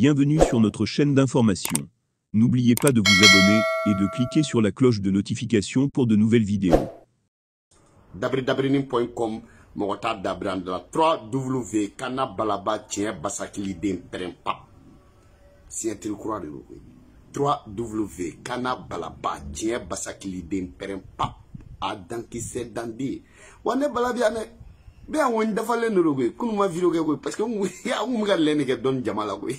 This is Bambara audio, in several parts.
Bienvenue sur notre chaîne d'information. N'oubliez pas de vous abonner et de cliquer sur la cloche de notification pour de nouvelles vidéos. Dabri-dabrinin.com mɔgɔ t'a dabiri an da la 3W kana balaba tiɲɛ basakiliden pɛrɛnpa signature kura de don koyi 3W kana balaba tiɲɛ basakiliden pɛrɛnpa a dankisɛ danden wa ne bala bi yan dɛ bɛ yan ko n dafalen de don koyi kunun ma video kɛ koyi parce que n kun bɛ ka lɛn de kɛ dɔɔni jama la koyi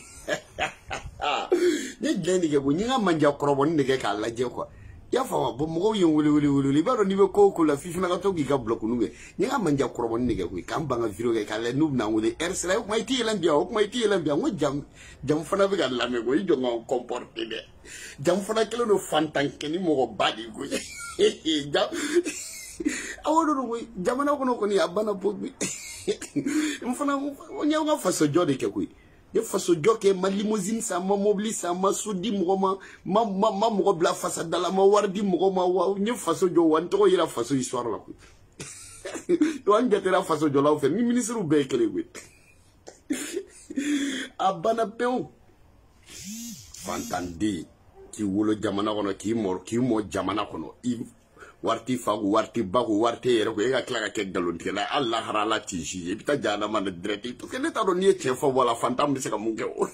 n ye lɛn de kɛ koyi n ye n ka manja kɔrɔbɔnin de kɛ k'a lajɛ quoi. I y'a faamu bon mɔgɔw ye n wele wele wele i b'a dɔn n'i bɛ ko o ko la f'i fana ka to k'i ka bulɔkunu kɛ n ye n ka manja kɔrɔbɔnin de kɛ koyi k'an ban ka video kɛ k'a lajɛ n'u bɛna n wele heure sera o kuma i t'i yɛlɛn bi yan o kuma i t'i yɛlɛn bi yan n ko jam jam fana bɛ ka lamɛn koyi i jɔ n ka n comporter dɛ jam fana kɛlen don fantankɛni mɔgɔba de ye koyi jam awɔ don koyi jamana kɔnɔ kɔni a banna po koyi n fana n y'aw ka fasojɔ de kɛ koyi. Ne fasojɔ kɛ ma limousine san ma mobili san ma so di mɔgɔ ma ma ma ma mɔgɔ bila fasada la ma wari di mɔgɔ ma wa n ye faso jɔ wa n tɔgɔ yira faso histoire la koyi wa n jatera faso jɔlaw fɛ ni minisiriw bɛɛ ye kelen koyi a banna pewu fantanden k'i wolo jamana kɔnɔ k'i mɔ k'i mɔ jamana kɔnɔ i wari t'i fa kun wari t'i ba kun wari t'e yɛrɛ kun e ka tila ka kɛ nkalontigɛla ye hali lahara ala t'i si i bɛ taa jahanama na direct parce que ne t'a dɔn n'i ye tiɲɛ fɔ wala fantan bɛ se ka mun kɛ o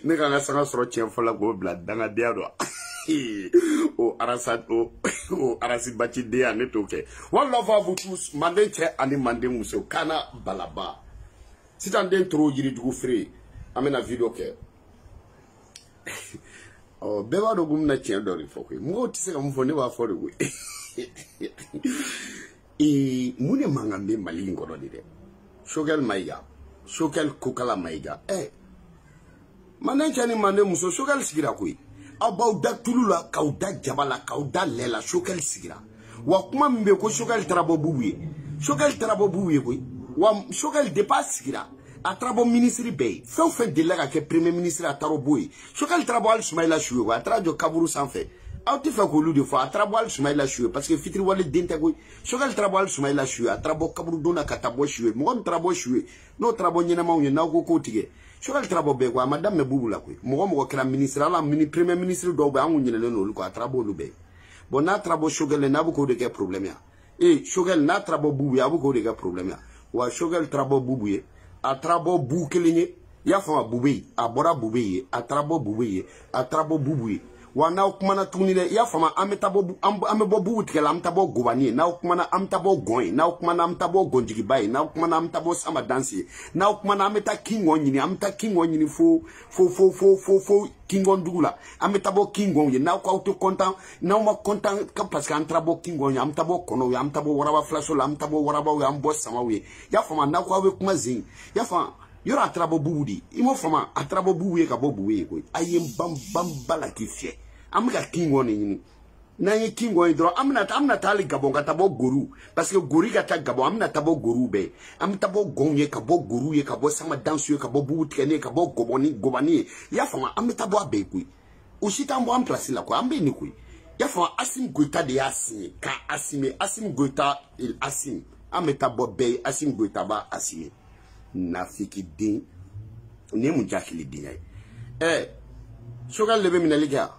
ne ka n ka sanga sɔrɔ tiɲɛ fɔ la k'o bila dangadenya don o arasa o o arasibacidenya ne t'o kɛ. One love à vous tous manden cɛ ani manden muso kana balaba sisan den toro yirijugu feere an bɛna video kɛ. Ɔ bɛɛ b'a dɔn ko n bɛna tiɲɛ dɔ de fɔ koyi mɔgɔw tɛ se ka mun fɔ ne b'a fɔ de koyi ee mun de mankan bɛ Mali in kɔnɔ de dɛ Choguel Maïga Choguel Kokala Maïga ɛ manden cɛ ni manden muso Choguel sigira koyi aw b'aw da tulu la k'aw da jaba la k'aw da lɛ la Choguel sigira wa kuma min bɛ ko Choguel taara bɔ Bubu ye Choguel taara bɔ Bubu ye koyi wa Choguel depuis a sigira a taara bɔ minisiri bɛɛ ye fɛn o fɛn delila ka kɛ premier ministre a taara bɔ yen Choguel taara bɔ hali Sumayila su ye koyi a taara jɔ kaburu sanfɛ aw tɛ fɛ k'olu de fɔ a taara bɔ hali Sumayila su ye parce que fitiriwale den tɛ koyi Choguel taara bɔ hali Sumayila su ye a taara bɔ kaburudon na ka taa bɔ su ye mɔgɔ min taara bɔ su ye n'o taara bɔ ɲɛnɛmaw ye n'aw ko k'o tigɛ Choguel taara bɔ bɛɛ koyi a ma daminɛ Bubu la koyi mɔgɔ mɔgɔ kɛra ministre hali mini premier ministre dɔw bɛ an kun ɲinɛnen don olu kɔ a taara bɔ olu bɛɛ ye bon n'a taara bɔ Choguel n'a bɛ k'o de kɛ problème ya ee Choguel n'a taara bɔ Bubu ye a bɛ k'o de kɛ problème ya wa Choguel taara bɔ Bubu ye a taara bɔ bu kelen ye i y'a faamu Bube a bɔra Bube ye a taara bɔ Bube ye a taara bɔ Bubu ye wa n'aw kumana tuguni dɛ i y'a faamu an bɛ taa bɔ an bɛ bɔ Bubu tigɛ la an bɛ taa bɔ Gobani ye n'aw kumana an bɛ taa bɔ Gɔn ye n'aw kumana an bɛ taa bɔ Gɔnjigiba ye n'aw kumana an bɛ taa bɔ Sama Dansi ye n'aw kumana an bɛ taa Kingɔn ɲini an bɛ taa Kingɔn ɲini fo fo fo fo fo fo Kingɔn dugu la an bɛ taa bɔ Kingɔn ye n'aw k'aw tɛ content n'aw ma content parce que an taara bɔ Kingɔn ye an bɛ taa bɔ kɔnɔw ye an bɛ taa bɔ waraba filaso la an bɛ taa bɔ warabaw ye an bɛ bɔ samaw ye i y'a faamu n'aw ko aw bɛ kuma zen i y'a faamu yɔrɔ a taara bɔ Bubu de i m'o faamu a taara bɔ Bubu ye ka bɔ Bubu ye koyi a ye n ban ban ba la k'i fiyɛ an bɛ ka Kingɔn de ɲini n'an ye Kingɔn ye dɔrɔn an bɛna taa hali Gabɔn ka taa bɔ Goru parce que Gori ka taa Gabɔn an bɛna taa bɔ Goruw bɛɛ ye an bɛ taa bɔ Gɔnw ye ka bɔ Goruw ye ka bɔ Sama Dansu ye ka bɔ Bubu tigɛni ye ka bɔ Gɔbɔni Gɔbani ye i y'a faamu an bɛ taa bɔ a bɛɛ ye koyi o si t'an bɔ an place la koyi an bɛ yen de koyi i y'a faamu Assimi Goïta de y'a signé k'a assumer Assimi Goïta il assume an bɛ taa bɔ bɛɛ ye Assimi Goïta b'a assumer nafiki den nin ye mun jakilidenya ye ɛ Choguel de bɛ minɛli kɛ yan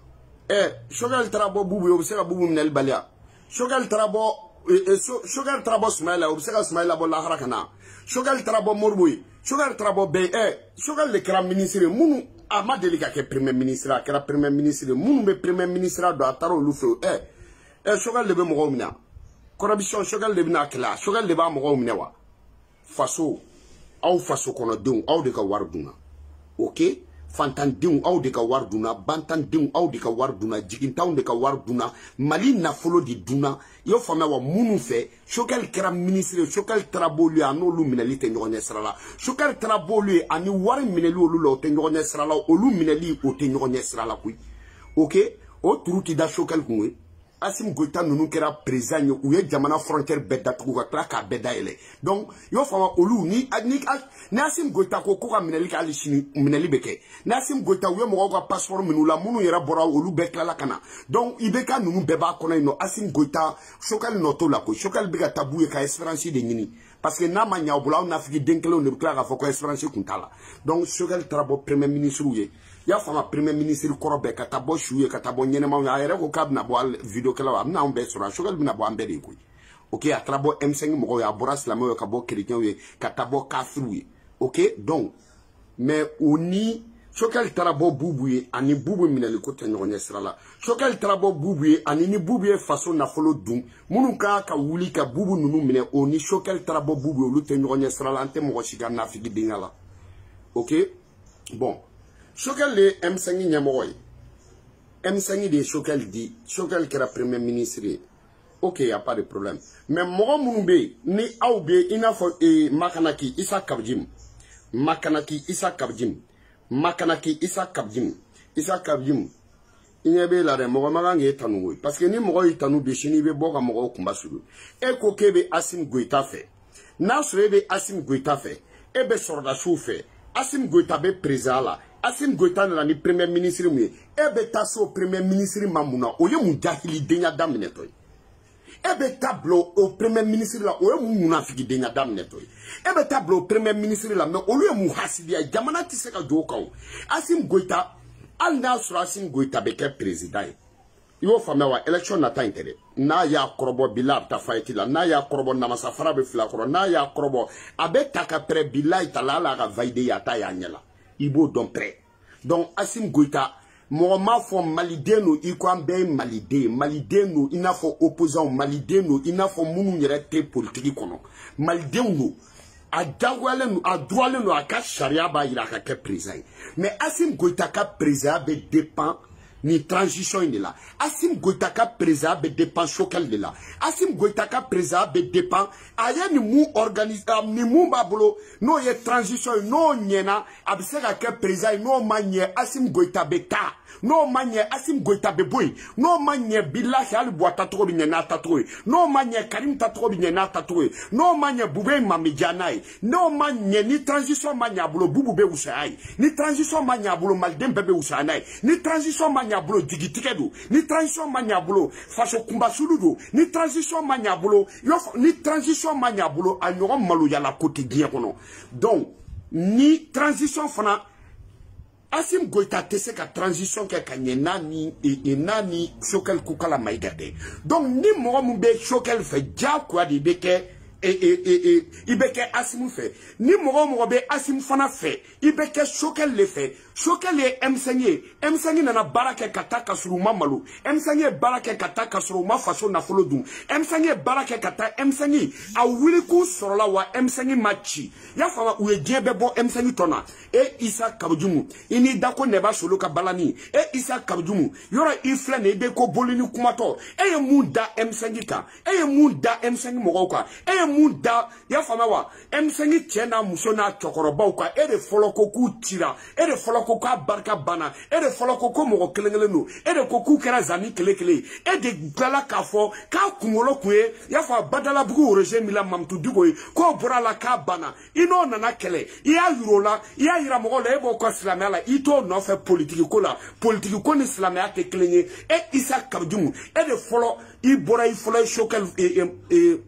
ɛ Choguel taara bɔ Bubu ye o bɛ se ka Bubu minɛli bali yan Choguel taara bɔ Choguel taara bɔ Sumayila o bɛ se ka Sumayila bɔ lahara ka na Choguel taara bɔ Moribo ye Choguel taara bɔ bɛɛ ye ɛ Choguel de kɛra ministre ye minnu a ma deli ka kɛ premier ministre a kɛra premier ministre ye minnu bɛ premier ministre dɔn a taara olu fɛ yen ɛ ɛ Choguel de bɛ mɔgɔw minɛ corruption Choguel de bɛna a kɛlɛ Choguel de b'a mɔgɔw minɛ wa faso aw faso kɔnɔdenw aw de ka wari dunna ok fantandenw aw de ka wari dunna bantandenw aw de ka wari dunna jigintanw de ka wari dunna Mali nafolo de dunna i y'o faamuya wa minnu fɛ Choguel kɛra ministre ye Choguel taara b'olu ye a n'olu minɛli tɛ ɲɔgɔn ɲɛ sira la Choguel taara b'olu ye ani wari minɛli olu la o tɛ ɲɔgɔn ɲɛ sira la olu minɛli o tɛ ɲɔgɔn ɲɛ sira la koyi ok o turu ti da Choguel kun ye Assimi Goïta ninnu kɛra président ye, u ye jamana frontière bɛɛ datugu ka tila k'a bɛɛ dayɛlɛ. Donc i y'o faamu, olu ni Assimi Goïta ko ka minɛli kɛ, hali sini minɛli bɛ kɛ. Ni Assimi Goïta u ye mɔgɔw ka passeport minɛ u la, minnu yɛrɛ bɔra olu bɛɛ tilala ka na. Donc IBK ninnu bɛɛ b'a kɔnɔ yen nɔ. Assimi Goïta Choguel nɔ t'o la koyi. Choguel bɛ ka taa b'u ye ka espérance de ɲini, parce que n'a ma ɲɛ aw bolo, aw nafigi den kelenw de bɛ tila k'a fɔ ko espérance kun t'a la. Donc Choguel taara bɔ premier ministre ye, i y'a faamu, premier ministre kɔrɔ bɛɛ ka taa bɔ su ye, ka taa bɔ ɲɛnɛmaw ye. A yɛrɛ ko k'a bɛna bɔ vidéo kɛlaw, a bɛna anw bɛɛ sɔrɔ. Choguel bɛna bɔ an bɛɛ de ye koyi. Ok, a taara bɔ M5 mɔgɔw ye, a bɔra silamɛw ye, ka bɔ chrétiens ye, ka taa bɔ kafiriw ye. Ok, donc mais o ni Choguel taara bɔ Bubu ye, ani Bubu minɛli ko tɛ ɲɔgɔn ɲɛ sira la. Choguel taara bɔ Bubu ye, ani ni Bubu ye faso nafolo dun, minnu kan ka wuli ka Bubu ninnu minɛ, o ni Choguel taara bɔ Bubu ye, olu tɛ ɲɔgɔn ɲɛ sira la. An tɛ mɔgɔ si ka nafigidenya la. Ok, bon, Choguel de ye M5 ɲɛmɔgɔ ye. M5 de ye Choguel di. Choguel kɛra premier ministre ye. Ok, y a pas de problème. Mais mɔgɔ minnu bɛ yen ni aw bɛ yen, i n'a fɔ Makanaki Issa Kaou Djim, Makanaki Issa Kaou Djim, Makanaki Issa Kaou Djim, Issa Kaou Djim, i ɲɛ b'e la dɛ, mɔgɔ man kan k'e tanu koyi, parce que ni mɔgɔ y'i tanu bi, sini i bɛ bɔ ka mɔgɔw kunba sulu. E ko k'e bɛ Assimi Goïta fɛ, n'a sɔrɔ e bɛ Assimi Goïta fɛ, e bɛ sɔrɔdasiw fɛ, Assimi Goïta bɛ président la, Assimi Goïta nana ni premier ministre mun ye, e bɛ taa se o premier ministre ma mun na? O ye mun jahilidenya daminɛtɔ ye? E bɛ taa bila o premier ministre la, o ye mun munafigidenya daminɛtɔ ye? E bɛ taa bila o premier ministre la, mais olu ye mun hasidiya ye? Jamana tɛ se ka jɔ o kan o. Assimi Goïta, hali n'a sɔrɔ Assimi Goïta bɛ kɛ président ye, i y'o faamuya wa? Élection nata in tɛ dɛ. N'a y'a kɔrɔbɔ bila, a bɛ taa fayiti la. N'a y'a kɔrɔbɔ, namasafara bɛ fila kɔrɔ. N'a y'a kɔrɔbɔ, a bɛ ta ka pɛrɛ bilayi ta la, hali a ka valider ye, a t'a y'a ɲɛ la, i b'o dɔn pɛrɛ. Donc Assimi Goïta, mɔgɔ m'a fɔ maliden don i ko an bɛɛ ye maliden ye. Maliden don i n'a fɔ opposant, maliden don i n'a fɔ minnu yɛrɛ tɛ politiki kɔnɔ, malidenw don. A diyagoyalen don, a droitlen don, a ka sariya b'a yira a ka kɛ président ye. Mais Assimi Goïta ka président bɛ dépend ni transition in de la. Assimi Goïta ka président bɛ dépend Choguel de la. Assimi Goïta ka président bɛ dépend a ye nin mun organise, nin mun b'a bolo, n'o ye transition ye, n'o ɲɛna a bɛ se ka kɛ président ye, n'o ma ɲɛ Assimi Goïta bɛ taa, n'o ma ɲɛ Assimi Goïta bɛ bɔ yen, n'o ma ɲɛ bilahi hali Buwa tacogo bɛ ɲɛ n'a tacogo ye, n'o ma ɲɛ Karim tacogo bɛ ɲɛ n'a tacogo ye, n'o ma ɲɛ Bube Mamidiya n'a ye, n'o ma ɲɛ, ni transition ma ɲɛ a bolo, Bubu bɛ wusaya ye, ni transition ma ɲɛ a bolo, maliden bɛɛ bɛ wusaya n'a ye, ni transition ma ɲɛ a bolo, jigitigɛ don, ni transition ma ɲɛ a bolo, faso kunbasulu don, ni transition ma ɲɛ a bolo, ni transition ma ɲɛ a bolo, a ɲɔgɔn maloyala ko tɛ diɲɛ kɔnɔ. Donc ni transition fana, Assimi Goïta tɛ se ka transition kɛ ka ɲɛ n'a ni Choguel Kokalla Maïga tɛ. Donc ni mɔgɔ min bɛ Choguel fɛ, diyagoya de bɛ kɛ i bɛ kɛ Assimi fɛ. Ni mɔgɔ o mɔgɔ bɛ Assimi fana fɛ, i bɛ kɛ Choguel de fɛ. Choguel ye M5 ye. M5 nana baara kɛ ka taa ka sɔrɔ u ma malo. M5 ye baara kɛ ka taa ka sɔrɔ u ma faso nafolo dun. M5 ye baara kɛ ka taa, M5 a wulikun sɔrɔla wa M5 ma ci. I y'a faamu, u ye diɲɛ bɛɛ bɔ M5 tɔ na. E Issa Kaou Djim, i n'i da ko nɛba solo ka balani. E Issa Kaou Djim, yɔrɔ i filɛ nin ye, i bɛ ko boli ni kumatɔ. E ye mun da M5 kan? E ye mun da M5 mɔgɔw kan? E ye mun da, i y'a faamuya wa, M5 cɛ n'a muso n'a cɛkɔrɔbaw kan? E de fɔlɔ ko k'u cira, e de fɔlɔ ko k'a barika banna, e de fɔlɔ ko ko mɔgɔ kelen kelen don, e de ko k'u kɛra zani kelen kelen ye, e de tilala k'a fɔ k'a kunkolo kun ye, i y'a fɔ Badalabugu Roger Mila Mamutu Diko ye, k'o bɔra a la k'a banna. I n'o nana kɛlɛ, i y'a yir'o la, i y'a yira mɔgɔw la, e b'o kɔ silamɛya la, i t'o nɔfɛ politiki ko la. Politiki ko ni silamɛya tɛ kelen ye. E Issa Kaou Djim, e de fɔlɔ i bɔra, i fɔlɔ ye Choguel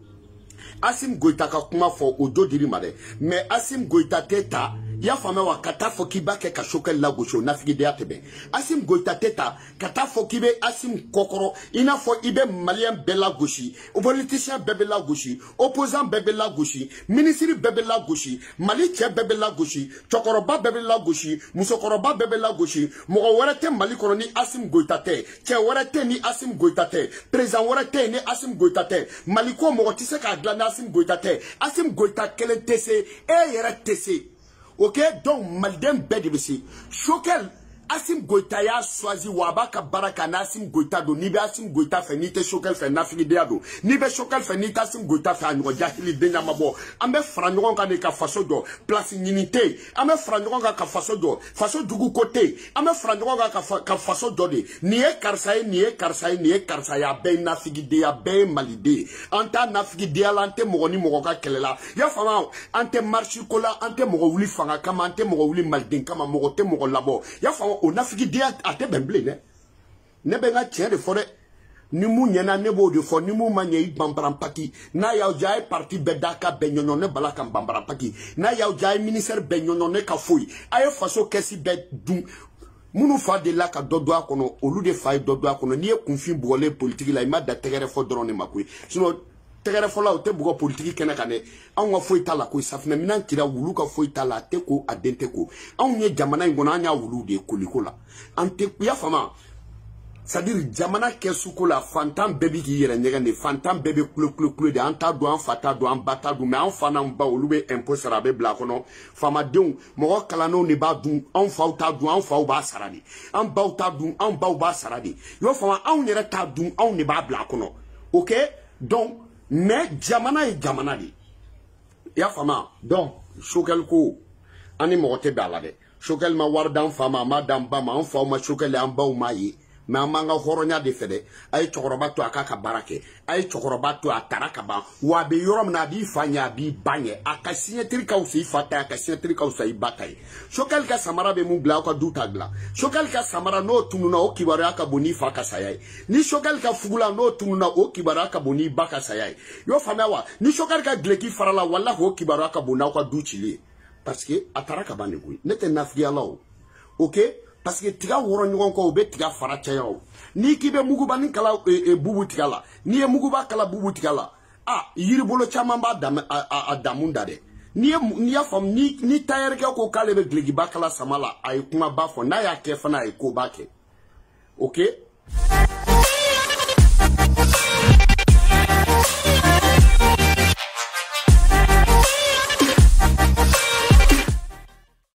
Assimi Goïta ka kuma fɔ, o jo dir'i ma dɛ. Mais Assimi Goïta tɛ ta, i y'a faamuya wa, ka taa fɔ k'i b'a kɛ ka Choguel lagosi, o nafigidenya tɛ bɛn. Assimi Goïta tɛ ta ka taa fɔ k'i bɛ Assimi kɔkɔrɔ, i n'a fɔ i bɛ maliyɛn bɛɛ lagosi, politicien bɛɛ bɛ lagosi, opposant bɛɛ bɛ lagosi, ministre bɛɛ bɛ lagosi, Mali cɛ bɛɛ bɛ lagosi, cɛkɔrɔba bɛɛ bɛ lagosi, musokɔrɔba bɛɛ bɛ lagosi. Mɔgɔ wɛrɛ tɛ Mali kɔnɔ ni Assimi Goïta tɛ, cɛ wɛrɛ tɛ ni Assimi Goïta tɛ, président wɛrɛ tɛ ni Assimi Goïta tɛ. Mali ko mɔgɔ tɛ se k'a dilan ni Assimi Goïta tɛ. Assimi Goïta kelen tɛ se, e yɛrɛ tɛ se. Ok, donc maliden bɛɛ de bɛ se. Choguel Assimi Goïta y'a choisi wa a b'a ka baara kɛ n'a Assimi Goïta don. N'i bɛ Assimi Goïta fɛ, n'i tɛ Choguel fɛ, nafigidenya don. N'i bɛ Choguel fɛ, n'i tɛ Assimi Goïta fɛ, a ɲɔgɔn jahilidenya ma bɔ. An bɛ fara ɲɔgɔn kan de ka faso jɔ, place ɲini tɛ yen. An bɛ fara ɲɔgɔn kan ka faso jɔ, faso jugu ko tɛ yen. An bɛ fara ɲɔgɔn kan ka faso jɔ de. Nin ye karisa ye, nin ye karisa ye, nin ye karisa ye, a bɛɛ ye nafigidenya, a bɛɛ ye maliden ye. An t'a nafigidenya la, an tɛ mɔgɔ ni mɔgɔ ka kɛlɛ la. I y'a faamu, an tɛ marche ko la, an tɛ mɔgɔ wuli fanga kama, an tɛ mɔgɔ wuli maliden kama, mɔgɔ tɛ mɔgɔ labɔ. I y'a faamu, o nafigidenya a tɛ bɛn bilen dɛ. Ne bɛ n ka tiɲɛ de fɔ dɛ. Ni mun ɲɛna, ne b'o de fɔ. Ni mun ma ɲɛ, i banbaranpaki. N'a y'aw diya, a ye parti bɛɛ da ka bɛn ɲɔɲɔ, ne bala ka banbaranpaki. N'a y'aw diya, a ye ministère bɛɛ ɲɔɲɔ, ne ka foyi. A ye faso kɛsi bɛɛ dun. Minnu fa delila ka dɔ dun a kɔnɔ, olu de fa ye dɔ dun a kɔnɔ. N'i ye kunfin bugɔlen politiki la, i ma da tɛgɛrɛ fɔ dɔrɔn de ma koyi. Sinon tɛgɛrɛ fɔla o tɛ bugɔ politiki kɛnɛ kan dɛ. Anw ka foyi t'a la koyi. Safunɛminɛn cira, wulu ka foyi t'a la, a tɛ ko, a den tɛ ko. Anw ye jamana in kɔnɔ, an y'a wulu de ye koliko la. An tɛ, i y'a faamu. C'est-à-dire jamana kɛsu ko la, fantan bɛɛ bi k'i yɛrɛ ɲɛgɛn de, fantan bɛɛ bɛ kule kule kule de. An t'a dɔn, an fa t'a dɔn, an ba t'a dɔn, mais an fa n'an ba olu bɛ impôt sara, a bɛ bila a kɔnɔ. Faamadenw, mɔgɔ kalannenw de b'a dun, anw faw t'a dun, an faw b'a sara de. An baw t'a dun, an baw b'a sara de. I y'o faamu, anw yɛrɛ t'a dun, anw de b'a bila a kɔnɔ. Ok, donc mais jamana ye jamana de ye. I y'a faamu. Donc Choguel ko an ni mɔgɔ tɛ bɛn a la dɛ. Choguel ma wari d'an fa ma, a ma d'an ba ma, an faw ma Choguel, an baw ma ye. Mais an b'an ka hɔrɔnya de fɛ dɛ. A ye cɛkɔrɔba to a k'a ka baara kɛ. A ye cɛkɔrɔba to a taara ka ban. Wa a bɛ yɔrɔ min na, a b'i fa ɲɛ, a b'i ba ɲɛ. A ka signature ka fisa i fa ta ye, a ka signature ka fisa i ba ta ye. Choguel ka samara bɛ mun dilan, aw ka du t'a dilan. Choguel ka samara n'o tununna, o kibaruya ka bon n'i fa ka saya ye. Ni Choguel ka fugula n'o tununna, o kibaruya ka bon n'i ba ka saya ye. I y'o faamuya wa? Ni Choguel ka gileki farala, walahi o kibaruya ka bon n'aw ka du cili ye. Parce que a taara ka ban de koyi. Ne tɛ nafigiya la o. Ok? Parce que tiga wɔrɔ ɲɔgɔn kɔ, u bɛ tiga fara caya o. N'i k'i bɛ mugubanin kala bubu tiga la, n'i ye muguba kala bubu tiga la, a yiribolo caman b'a a damu da dɛ. N'i y'a faamu, ni tayɛrikɛ ko k'ale bɛ gilekiba kala sama la, a ye kumaba fɔ. N'a y'a kɛ fana, a ye koba kɛ. Ok.